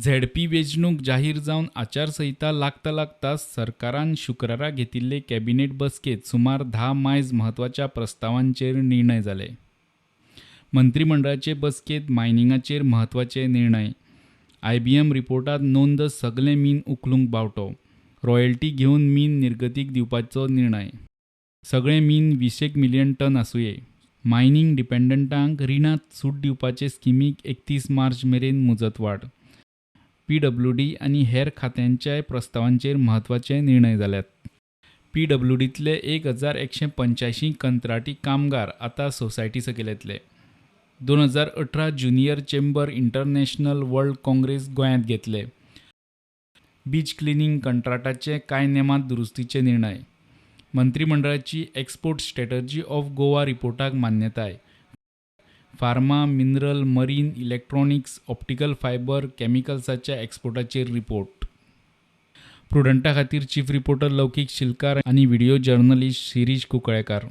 ZP वेंचणूक जाहीर जावन आचारसंहिता लागता लागता सरकारान शुक्रारा घेतिल्ले कॅबिनेट बसकेंत सुमार 10 मायज म्हत्वाच्या प्रस्तावांचेर निर्णय जाले. मंत्रीमंडळाचे बसकेंत मायनिंगाचेर म्हत्वाचे निर्णय. आयबीएम रिपोर्टांत नोंद सगलें मीन उखलूंक बावटो. रॉयल्टी घेवन मीन निर्गतीक दिवपाचो निर्णय. सगळें मीन विशेक मिलियन टन आसुये. मायनिंग डिपेंडंटांक रिणांत सूट दिवपाचे स्किमीक 31 मार्च मेरेन मुजतवाड. पीडब्ल्यूडी आनी हेर खात्यांच्याय प्रस्तावांचेर म्हत्वाचे निर्णय जाल्यात. पीडब्ल्यूडींतले 1185 कंत्राटी कामगार आतां सोसायटी सकयल येतले. 2018 junior chamber international world congress गोंयांत घेतले. बीच क्लिनींग कंत्राटाचे कांय नेमांत दुरुस्तीचे निर्णय. मंत्रीमंडळाची एक्सपोर्ट स्ट्रॅटर्जी ऑफ गोवा रिपोर्टाक मान्यताय. Pharma, mineral, marine, electronics, optical fibre, केमिकल्साच्या एक्सपोर्टाचेर रिपोर्ट. प्रुडंटा खातीर चीफ रिपोर्टर लौकीक शिलकार आनी व्हिडिओ जर्नलिस्ट शिरीष कुंकळ्येकार.